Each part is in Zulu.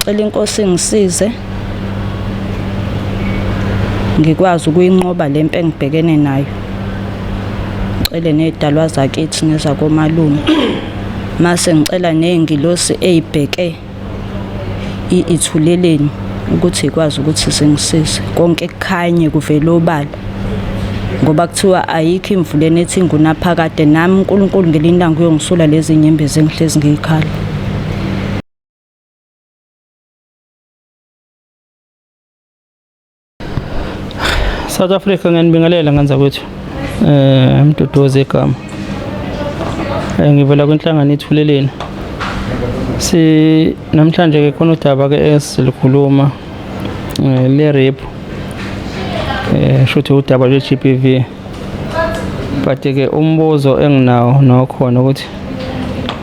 Cela inkosi ingisize ngikwazi ukuyinqoba le mpi engibhekene nayo. Ngicele ney'dalwa zakithi nezakomalume. Mase ngicela ney'ngilosi ey'bheke ithuleleni ukuthi ikwazi ukuthi zingisize. Konke kukhanye kuvele obala. Ngoba kuthiwa ayikho imvula enethi ingunaphakade nami uNkulunkulu ngelinye ilanga uyongisula lezi nyembezi engihlezi ngiyikhala. South Africa ngiyanibingelela ngenza kwethu eh Mduduzi igama eh ngivela kwinhlangano ithuleleni si namhlanje ke khona udaba ke esilukhuluma eh, le rape eh shuthi udaba lwe GBV but ke umbuzo enginawo nokhona ukuthi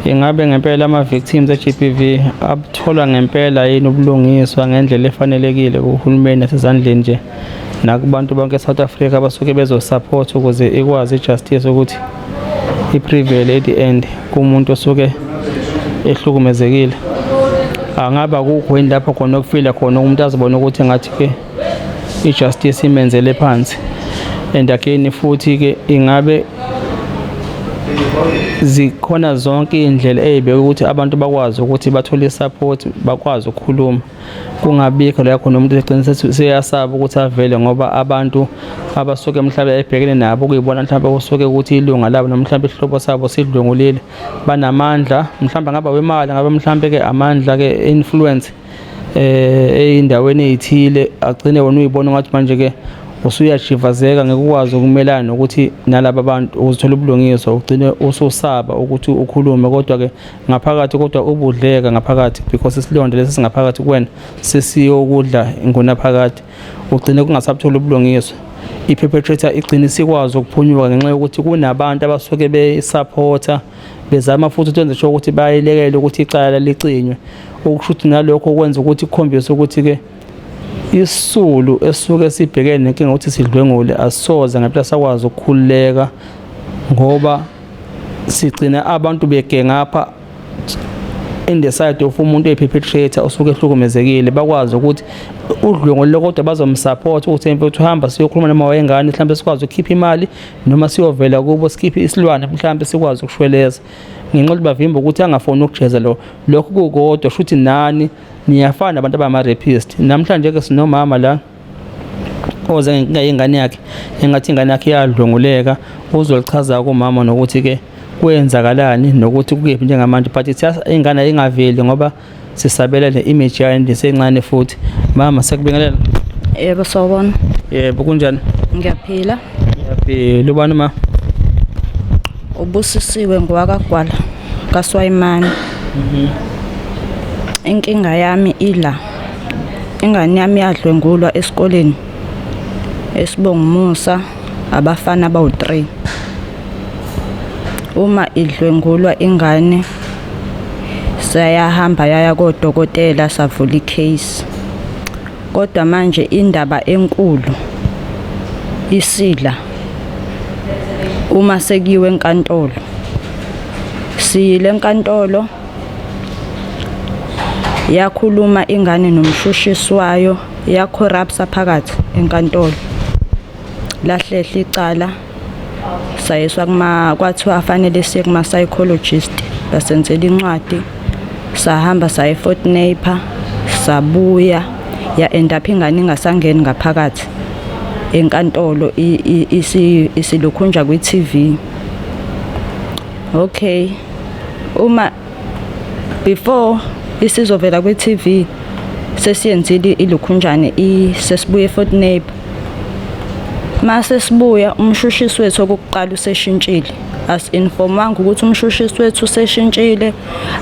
ingabe ngempela ama-victims e-GBV abuthola ngempela yini ubulungiswa ngendlela efanelekile kuhulumeni nasezandleni nje nakubantu bonke e-South Africa abasuke bezosupport ukuze ikwazi i-justice ukuthi i-prevail at the end kumuntu osuke ehlukumezekile. Angabe akukho yini lapho khona okufila khona umuntu azibone ukuthi ngathi-ke i-justice imenzele phansi and again futhi-ke ingabe zikhona zonke iy'ndlela ey'beke ukuthi abantu bakwazi ukuthi bathole i-support bakwazi ukukhuluma kungabikho la khona umuntu egcina seyasaba ukuthi avele ngoba abantu abasuke mhlawumbe ebhekene nabo kuyibona mhlawumbe kusuke ukuthi ilunga labo noma mhlawumbe isihlobo sabo sidlwengulile banamandla mhlawumbe ngaba wemali ngabe mhlawumbe ke amandla ke influence eh eyindaweni ezithile agcine wona uyibona ngathi manje ke usuyajivazeka ngeke ukwazi ukumelana nokuthi nalaba bantu uzithola ubulungiswa ugcine ususaba ukuthi ukhulume kodwa ke ngaphakathi kodwa ubudleka ngaphakathi because isilonda lesi singaphakathi kuwena sesiyokudla ingunaphakade ugcine kungasabutholi ubulungiswa i-perpetrator igcine isikwazi ukuphunyuka ngenxa yokuthi kunabantu abasuke besupporta bezama futhi ukuthi wenze sure ukuthi bayilekele ukuthi icala licinywe okusho ukuthi nalokho kwenza ukuthi kukhombise ukuthi-ke isisulu esisuke sibhekene nenkinga ukuthi sidlwengule asisoze ngempela sakwazi ukukhululeka ngoba sigcina abantu begengapha in the side of umuntu oyi-perpetrator osuke ehlukumezekile bakwazi ukuthi udlwengulile kodwa bazomsupport ukuthi mfethu hamba siyokhuluma noma wayengane mhlawumbe sikwazi ukukhipha imali noma siyovela kubo sikhiphe isilwane mhlawumbe sikwazi ukushweleza ngenxa yokuthi bavimba ukuthi angafuni ukujeza lo lokho kukodwa shuthi nani niyafana nabantu abama-rapist namhlanje ke sinomama la oze ngenkinga yengane yakhe engathi ingane yakhe iyadlwenguleka uzolichaza kumama nokuthi-ke kwenzakalani nokuthi kukephi njengamanje but ingane ayingaveli ngoba sisabela ne-image yayo ndisencane futhi mama siyakubingelela. Yebo sawubona. Yebo kunjani? Ngiyaphila. Ngiyaphila. Ubani ma? Ubusisiwe ngowakagwala kaSwayimane. Mhm. Inkinga yami ila. Ingane yami yadlwengulwa esikoleni esibongumusa abafana bawu-3. Uma idlwengulwa ingane sayahamba yaya kodokotela savula i-case. Kodwa manje indaba enkulu isila uma sekuyiwe enkantolo. Siyile enkantolo yakhuluma ingane nomshushisi wayo yakhorapsa phakathi enkantolo. Lahlehla icala sayiswa kuma kwathiwa fanele siye kuma psychologist basenzela incwadi sahamba saya eFort Napier sabuya ya end up ingane ingasangeni ngaphakathi enkantolo isilukhunja kwi-TV. Okay, uma before isizovela kwi-TV sesiyenzile ilukhunjane sesibuye eFort Napier. Mase sibuya umshushisi wethu okokuqala useshintshile. Asi-informwanga ukuthi umshushisi wethu useshintshile,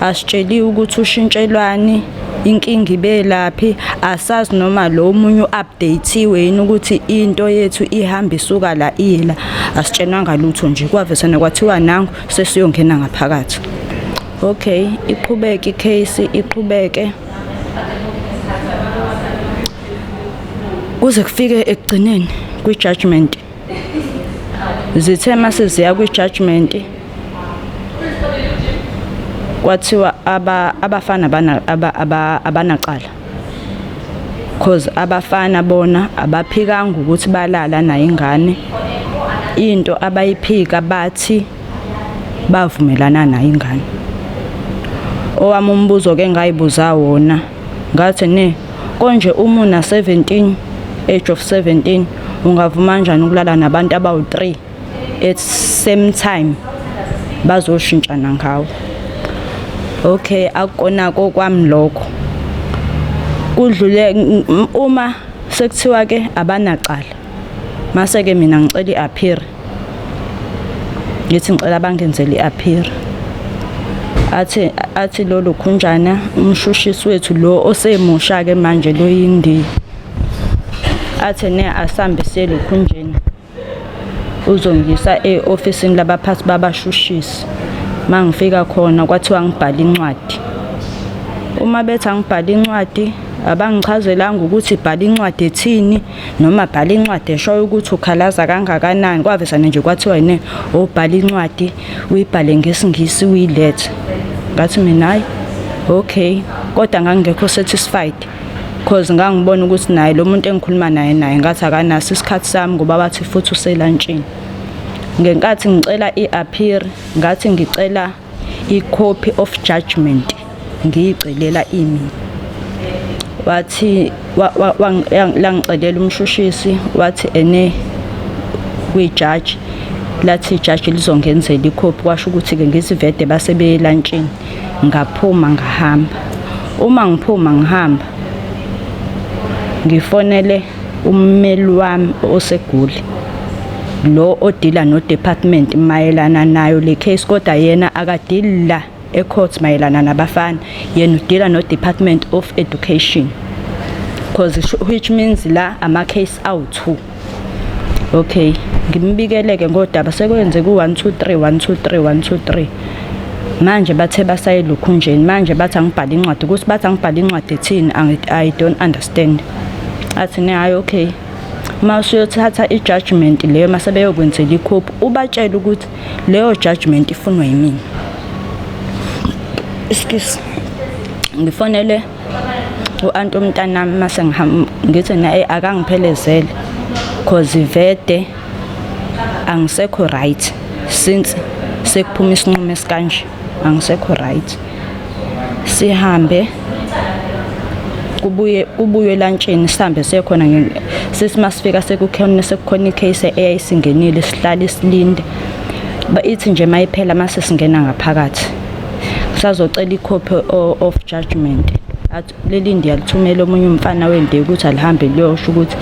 asitsheliwe ukuthi ushintshelwani, inkinga ibelaphi, asazi noma lo omunye u-update-iwe yini ukuthi into yethu ihamba isuka la iye la. Asitshenwanga lutho nje, kwavesane kwathiwa nangu sesiyongena ngaphakathi. Okay, iqhubeke i-case iqhubeke kuze kufike ekugcineni kwi-judgment. Zithe mase ziya kwi-judgment Kwathiwa abafana abanacala, cause abafana bona abaphikanga ukuthi balala nayo ingane. Into abayiphika, bathi bavumelana nayo ingane. Owami umbuzo ke ngayibuza wona, ngathi, ne konje uma una 17, age of 17, ungavuma kanjani ukulala nabantu abawu-3 at same time bazoshintshana ngawo? Okay, akukona kokwami lokho. Kudlule uma sekuthiwa ke abanacala, mase ke mina ngicela i-appeal. Ngithi ngicela bangenzele i-appeal. Athi lolu khunjana umshushisi wethu lo osemusha ke manje, lo yindi, athi ne asambe siye lokhunjeni, uzongisa e-ofisini labaphathi babashushisi. Mangifika khona kwathiwa ngibhale incwadi. Uma bethi angibhale incwadi, abangichazelanga ukuthi bhala incwadi ethini noma bhala incwadi eshoyo ukuthi ukhalaza kangakanani. Kwavesane nje kwathiwa ne obhala incwadi, uyibhale ngesiNgisi, uyilethe. Ngathi mina, hayi, okay, kodwa ngangingekho satisfied, cause ngangibona ukuthi naye lo muntu engikhuluma naye ngathi akanaso isikhathi sami, ngoba bathi futhi uselantshini. Ngenkathi ngicela i-appeal, ngathi ngicela i-copy of judgment, ngiyicelela imi. Wathi langicelela umshushisi, wathi ene kwijaji, lathi ijaji lizongenzela ikhophi. Kwasho ukuthi-ke ngisivede base beyelantshini. Ngaphuma ngahamba. Uma ngiphuma ngihamba, ngifonele ummeli wami oseGoli, lo odila no-department mayelana nayo le case, kodwa yena akadili la e-court mayelana nabafana, yena udila no-Department of Education, cause which means la ama-case awu-two. Okay, ngimbikeleke ngodaba sekwenze ku-1 2 3 1 2 3 1 2 3. Manje bathe basayelukhunjeni, manje bathi angibhale incwadi, ukuthi bathi angibhale incwadi ethini, I don't understand. Athi ne, hayi, okay, uma usuyothatha i-judgment leyo, mase beyokwenzela ikhophi, ubatshele ukuthi leyo judgment ifunwa yimina. Excuse. Ngifonele u-anti umntanami, mase ngihamba, ngithi naye akangiphelezele, cause vede angisekho right since sekuphuma isinqumo esikanje, angisekho right. Sihambe, kubuye kubuywe lantshini, sihambe siye khona. Sithi masifika sekukhona i-case eyayisingenile, sihlale silinde. Ithi nje mayiphela, mase singena ngaphakathi, sazocela i-copy of judgment. Athi leli ndiya lithumela omunye umfana wendiya ukuthi alihambe liyosho ukuthi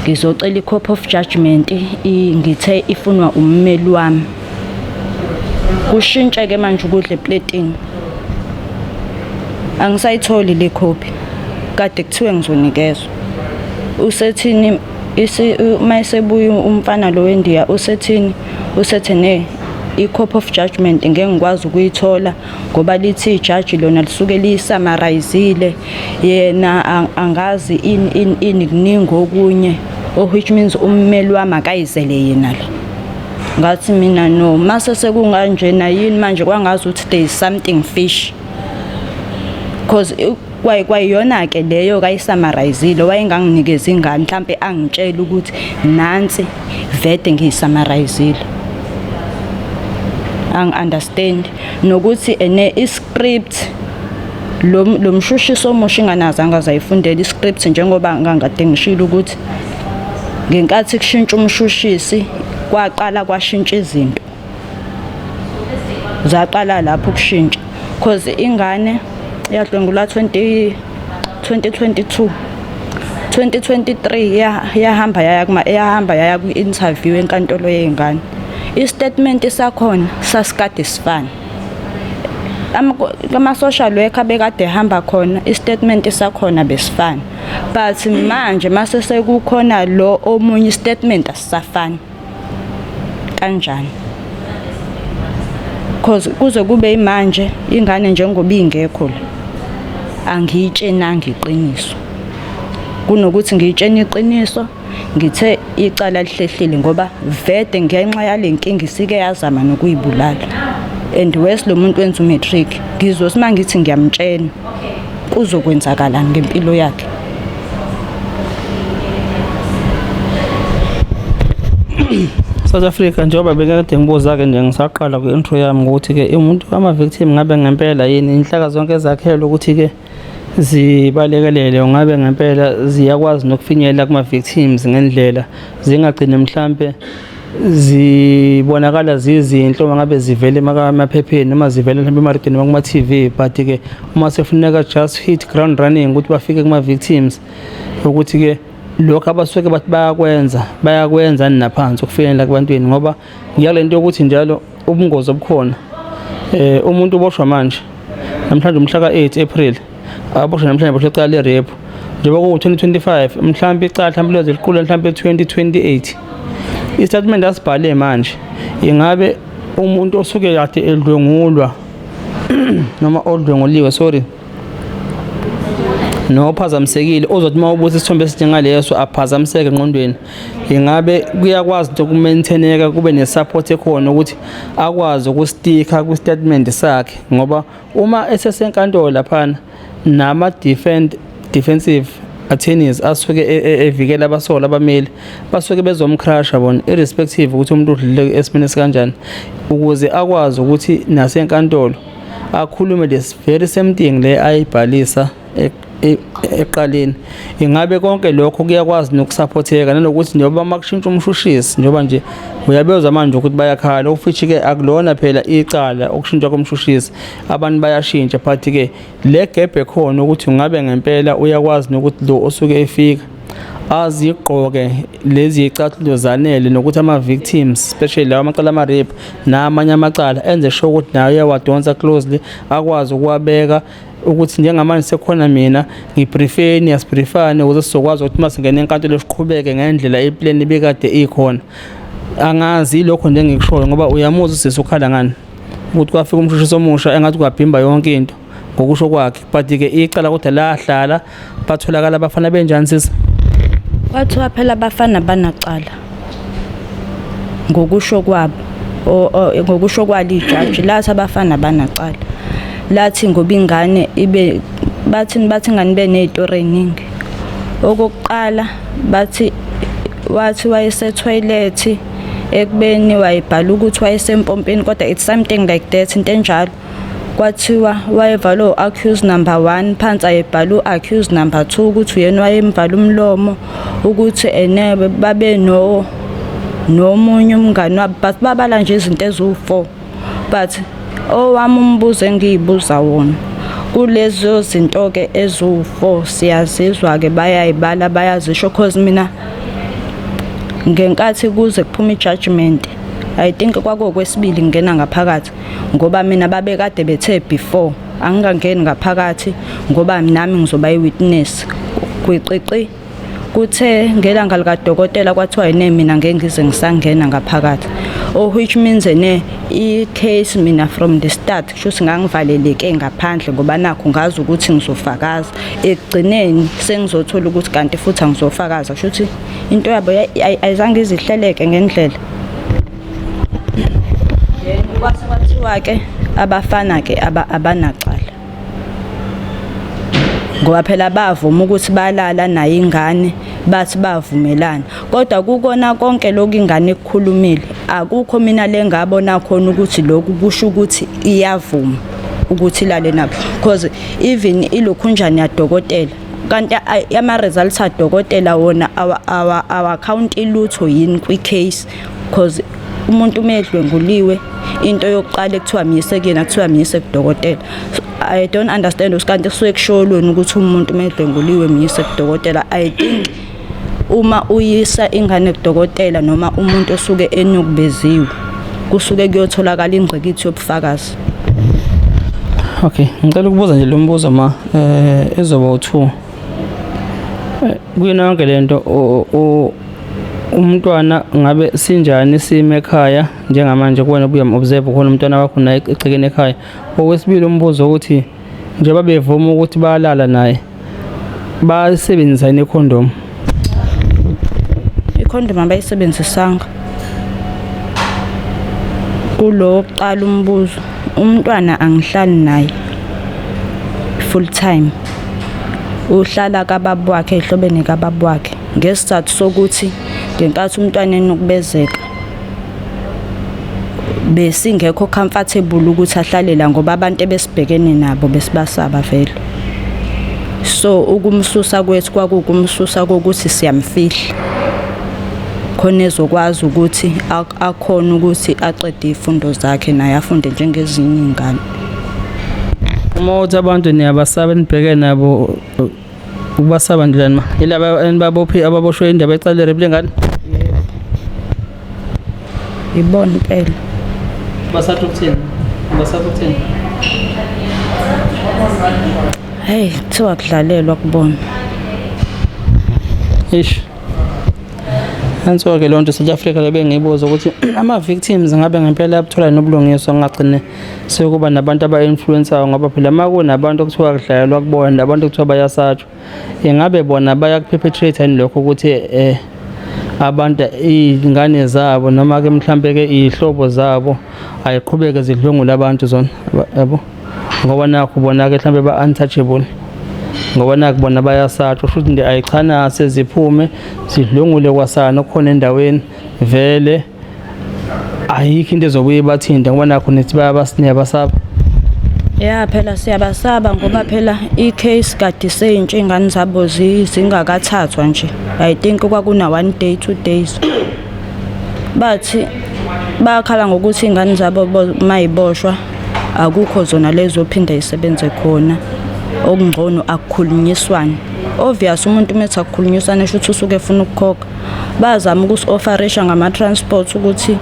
ngizocela i-copy of judgment, ngithe ifunwa ummeli wami. Kushintshe-ke manje ukudla epletini, angisayitholi le copy kade kuthiwe ngizonikezwa. Usethini uma esebuya umfana lo wendiya? Usethini? Usethe ne i-copy of judgment ngeke ngikwazi ukuyithola, ngoba lithi ijaji lona lisuke liyisummarizile, yena angazi ini ini ini, kuningi okunye, of which means ummeli wami akayizele yena la. Ngathi mina, no, mase sekunganjena yini manje? Kwangazi ukuthi there is something fish, cause kwayiyona ke leyo kayisummarizile, wayenganginikeza ingane mhlambe angitshela ukuthi nansi vede ngiyisummarizile. Angi-understand nokuthi ene i-script lo mshushiso omusha ingane azange azayifundela i-script, njengoba ngangade ngishilo ukuthi ngenkathi kushintsha umshushisi kwaqala kwashintsha izinto, zaqala lapho ukushintsha, cause ingane yadlwengulwa 20 2022, 2023 yahamba yaya kuma yahamba yaya kwi-interview enkantolo yey'ngane. I-statement sakhona sasikade sifana. Ama-social worker bekade ehamba khona, i-statement sakhona besifana, but manje mase sekukhona lo omunye, i-statement asisafani. Kanjani? Cause kuze kube imanje ingane njengoba ingekho la, angiyitshenanga iqiniso. Kunokuthi ngiyitshene iqiniso, ngithe icala lihlehlile, ngoba vede ngenxa yale nkinga isike yazama nokuyibulala. And worse, lo muntu wenza u-matric. Ngizothi uma ngithi ngiyamtshela, kuzokwenzakalani ngempilo yakhe? South Africa, njengoba bekade ngibuza-ke nje ngisaqala kwi-intro yami ukuthi-ke umuntu ama-victim ngabe ngempela yini inhlaka zonke ezakhelwe ukuthi-ke zibalekelele, ungabe ngempela ziyakwazi nokufinyelela kuma-victims ngendlela zingagcini mhlampe zibonakala zizinhle uma ngabe zivele emaphepheni noma zivele mhlawumbe emarediyweni noma kuma-TV, but-ke uma sefuneka just hit ground running ukuthi bafike kuma-victims, ukuthi-ke lokho abasuke bathi bayakwenza bayakwenza naphansi ukufinyelela kubantwini, ngoba ngiyale nto yokuthi njalo ubungozi obukhona, umuntu uboshwa manje namhlanje umhla ka-8 April, aboshwe namhlanje, boshwe icala le-rape, njengoba kuwu-2025, mhlawumbe icala mhlawumbe liyoze liqule mhlawumbe 2028. Isitatimende asibhale manje, ingabe umuntu osuke kade edlwengulwa noma odlwenguliwe, sorry, nophazamisekile, ozothi uma ubusa isithombe esinjengaleso aphazamiseke engqondweni, ingabe kuyakwazi into uku-maintaineka, kube ne-support ekhona ukuthi akwazi uku-sticka kwi-statement sakhe? Ngoba uma esesenkantolo laphana nama defensive attorneys asuke evikela abasolwa, abameli basuke bezom-crusha bona, irrespective ukuthi umuntu udlule esimeni esikanjani, ukuze akwazi ukuthi nasenkantolo akhulume this very same thing le ayibhalisa ekuqaleni. Ingabe konke lokho kuyakwazi noku-supporteka, nanokuthi njengoba uma kushintsha umshushisi, njengoba nje uyabezwa manje ukuthi bayakhala, okufithi-ke akulona phela icala ukushintsha komshushisi, abantu bayashintsha, but-ke le gap ekhona ukuthi ungabe ngempela uyakwazi nokuthi lo osuke efika azigqoke lezi zicathulo zanele, nokuthi ama-victims, especially lawa amacala ama-rape namanye amacala, enze sure ukuthi naye uyawadonsa closely, akwazi ukuwabeka ukuthi njengamanje sekukhona mina ngi-briefeni, asi-briefane ukuze sizokwazi ukuthi uma singena enkantolo siqhubeke ngendlela i-plan ibikade ikhona. Angazi, ilokho nje engikushoyo, ngoba uyamuzwa usisi ukhala ngani ukuthi kwafika umshushisi omusha engathi kwabhimba yonke into ngokusho kwakhe, but-ke icala kodwa lahlala, batholakala abafana benjani, sisi? Kwathiwa phela abafana banacala ngokusho kwabo, ngokusho kwalo ijaji, lathi abafana banacala, lathi ngoba ingane ibe bathi ingane ibe ney'tori ey'ningi. Okokuqala bathi wathi wayese-toilet, ekubeni wayebhala ukuthi wayesempompini, kodwa it's something like that, into enjalo. Kwathiwa wayevalwe u-accused number 1 phansi, ayebhala u-accused number 2 ukuthi uyena wayemvala umlomo, ukuthi ene babe no nomunye umngani wabo, but babala nje izinto eziwu-4. But owami umbuzo engiyibuza wona kulezo zinto-ke eziwu-4, siyazizwa-ke bayayibala, bayazisho, cause mina ngenkathi kuze kuphume i-judgment, I think kwakuwokwesibili ngingena ngaphakathi, ngoba mina babekade bethe before angingangeni ngaphakathi ngoba nami ngizoba i-witness kwiqiqi. Kuthe ngelanga likadokotela kwathiwa yine mina ngeke ngize ngisangena ngaphakathi, oh, which means ene i-case mina from the start kusho ukuthi ngangivaleleke ngaphandle, ngoba nakho ngazi ukuthi ngizofakaza. Ekugcineni sengizothola ukuthi kanti futhi angizofakaza, kusho ukuthi into yabo ayizange izihleleke ngendlela. Then kwase kwathiwa-ke abafana-ke abanacala, ngoba phela bavuma ukuthi balala naye ingane, bathi bavumelana, kodwa kukona konke lokhu ingane ekukhulumile akukho mina le ngabona khona ukuthi lokhu kusho ukuthi iyavuma ukuthi ilale nabo, because even ilokhunjani yadokotela, kanti ama-results adokotela wona awa-counti lutho yini kwi-case? Because umuntu uma edlwenguliwe, into yokuqala ekuthiwa myise kuyena, kuthiwa myise kudokotela. So, I don't understand ukuthi kanti kusuke kusholweni ukuthi umuntu uma edlwenguliwe myise kudokotela. I think uma uyisa ingane kudokotela noma umuntu osuke enukubeziwe, kusuke kuyotholakala ingqikithi yobufakazi. Okay, ngicela ukubuza nje lo mbuzo ma, ezoba u2. Kuyona yonke lento, umntwana ngabe sinjani isimo ekhaya njengamanje kuwena obuya observe khona umntwana wakho naye egcekeni ekhaya? Okwesibili umbuzo ukuthi njengoba bevuma ukuthi bayalala naye, bayasebenzisa yini i-condom? I-condom abayisebenzisanga. Kulo wokuqala umbuzo, Umntwana angihlali naye full time. Uhlala kababa wakhe ehlobene kababa wakhe ngesizathu sokuthi ngenkathi umntwana enukubezeka besingekho comfortable ukuthi ahlale la ngoba abantu ebesibhekene nabo besibasaba vele. So ukumsusa kwethu kwakuwukumsusa kokuthi siyamfihla khona ezokwazi ukuthi akhone ukuthi aqede izifundo zakhe naye afunde njengezinye iy'ngane. Uma uthi abantu niyabasaba nibheke nabo ukubasaba njani ma? Yilaba enibabophi ababoshwe indaba ecala le ngane? Ibona impela. Basathi ukuthini? Basathi ukuthini? Hey, kuthiwa kudlalelwa kubona. Eish. Nanso-ke leyo nto South Africa le bengiyibuza ukuthi ama-victims ngabe ngempela yabuthola nobulungiswa ngagcine sekuba nabantu aba-influencer ngoba phela uma kunabantu okuthiwa kudlalelwa kubona nabantu okuthiwa bayasatshwa ingabe bona bayaku-perpetrate yini lokho ukuthi abantu iy'ngane zabo noma-ke mhlampe-ke iy'hlobo zabo ayiqhubeke zidlwengule abantu zona yabo ngoba nakho bona-ke mhlampe ba-untouchable ngoba nakho bona bayasatshwa kusho ukuthi nje ayichanase ziphume zidlwengule kwasana okukhona endaweni vele ayikho into ezobuye ibathinte ngoba nakho nithi bayabasaba. Ya phela siyabasaba ngoba phela i-case kade seyintsha iy'ngane zabo zingakathathwa nje. I think kwakuna 1 day 2 days. Bathi bakhala ngokuthi iy'ngane zabo mayiboshwa akukho zona lezo phinde isebenze khona. Okungcono akukhulunyiswane. Obvious umuntu uma ethi akukhulunyiswane shuthi usuke efuna ukukhokha. Bazama ukusi-offerisha ngama-transport ukuthi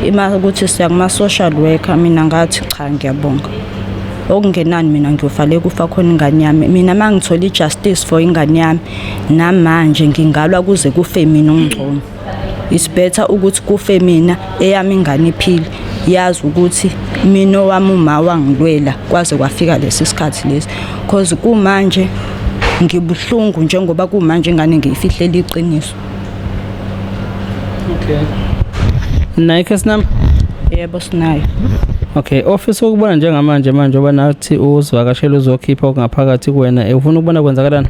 ima ukuthi siya kuma-social worker, mina ngathi cha ngiyabonga. Okungenani mina ngiyofale kufa khona ingane yami. Mina uma ngithola i-justice for ingane yami namanje ngingalwa kuze kufe mina okungcono. It's better ukuthi kufe mina eyami ingane iphile yazi ukuthi mina owami uma wangilwela kwaze kwafika lesi sikhathi lesi cause kumanje ngibuhlungu njengoba kumanje ingane ngiyifihlela iqiniso. Okay. Nayo case number? Yebo sinayo. Okay, ofisa ukubona njengamanje manje oba nathi uzivakashela uzokhipha okungaphakathi kuwena, ufuna ukubona kwenzakalani?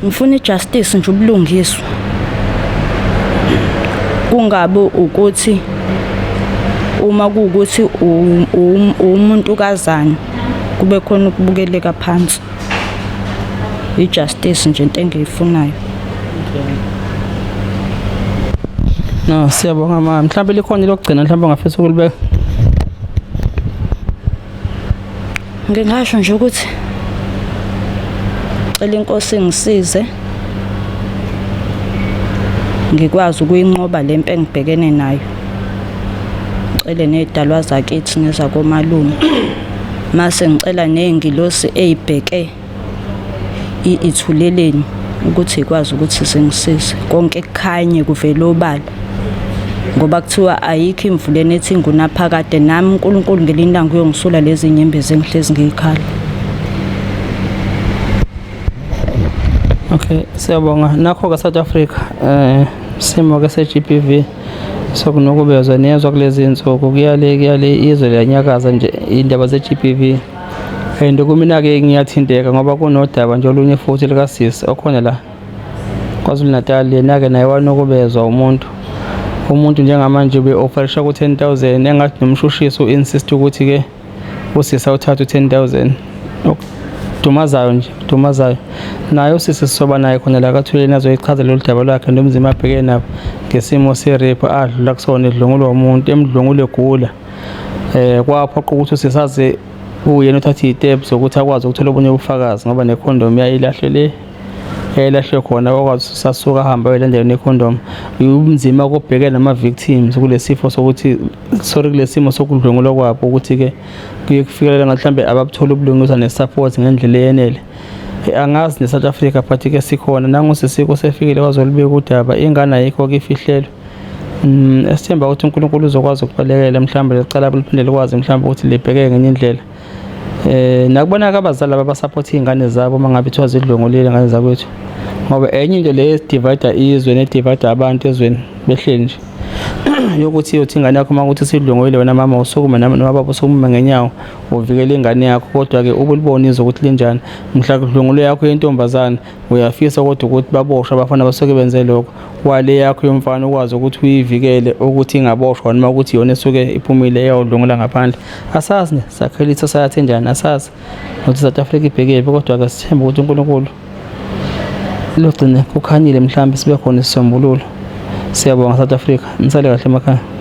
Ngifuna ijustice nje, ubulungiswa. Kungabi ukuthi uma kuwukuthi umuntu kazana kube khona ukubukeleka phansi. I-justice nje into engiyifunayo. No, siyabonga ma. Mhlawumbe likhona lokugcina mhlawumbe ongafisa ukulibeka. Ngingasho nje ukuthi cela inkosi ngisize ngikwazi ukuyinqoba lempi engibhekene nayo. Ngicele nezidalwa zakithi nezakomalume. Mase ngicela nezingilosi ezibheke ithuleleni ukuthi ikwazi ukuthi zingisize konke kukhanye kuvele obala ngoba kuthiwa ayikho imvula enethi ingunaphakade nami uNkulunkulu ngelinye ilanga uyongisula lezi nyembezi engihlezi ngiyikhala. Okay, siyabonga. Nakho ke South Africa simo ke se-GBV sokunukubezwa niyezwa kulezi insuku kuyale kuyale izwe liyanyakaza nje indaba ze-GBV. And kumina-ke ngiyathinteka ngoba kunodaba nje olunye futhi likasisi okhona la KwaZulu Natal, yena-ke naye wanukubezwa umuntu. Umuntu njengamanje ube-offerisha ku-10,000 engathi nomshushisi u-insist ukuthi-ke usisi awuthathe u-10,000. Okudumazayo nje, kudumazayo. Naye usisi sisoba naye khona la kaThuleni azoyichaza lolu daba lwakhe nomzima abhekene nabo ngesimo se-rape adlula kusona edlwengulwa umuntu, emdlwengula egula. Kwaphoqa ukuthi usisi aze kuyena uthatha iy'tephu zokuthi akwazi ukuthola obunye ubufakazi ngoba nekhondomu yayilahlwe le yayilahlwe khona wakwazi ukuthi asuke ahambe ayolandela nekhondomu. Ubunzima kobhekene nama-victims kule sifo sokuthi sorry kule simo sokudlwengulwa kwabo ukuthi-ke kuye kufikelela ngathi mhlambe ababutholi ubulungiswa ne-support ngendlela eyenele. Angazi ne-South Africa but-ke sikhona nangusisiko sefikile kwazolibeka udaba ingane ayikho-ke ifihlelwe. Esithemba ukuthi uNkulunkulu uzokwazi ukubalekela mhlawumbe lecala liphinde likwazi mhlawumbe ukuthi libhekeke ngenye indlela. Nakubona-ke abazali laba abasupport iy'ngane zabo uma ngabe kuthiwa zidlwengulile ingane zakwethu. Ngoba enye into le edivide izwe nedivide abantu ezweni behleli nje yokuthi uyothi ingane yakho uma kuthi sidlwengulile, wena mama usukume noma baba usukume ngenyawo uvikele ingane yakho, kodwa-ke ubulibona izwe ukuthi linjani. Mhla kudlwengulwe yakho yentombazane, uyafisa kodwa ukuthi baboshwe abafana basuke benze lokho, wale yakho yomfana ukwazi ukuthi uyivikele ukuthi ingaboshwa noma ukuthi iyona esuke iphumile iyawudlwengula ngaphandle. Asazi nje sakhela i-society enjani, asazi nokuthi South Africa ibhekephi, kodwa-ke sithembe ukuthi uNkulunkulu logcine kukhanyile, mhlawumbe sibe khona isisombululo. Siyabonga South Africa, nisale kahle emakhaya.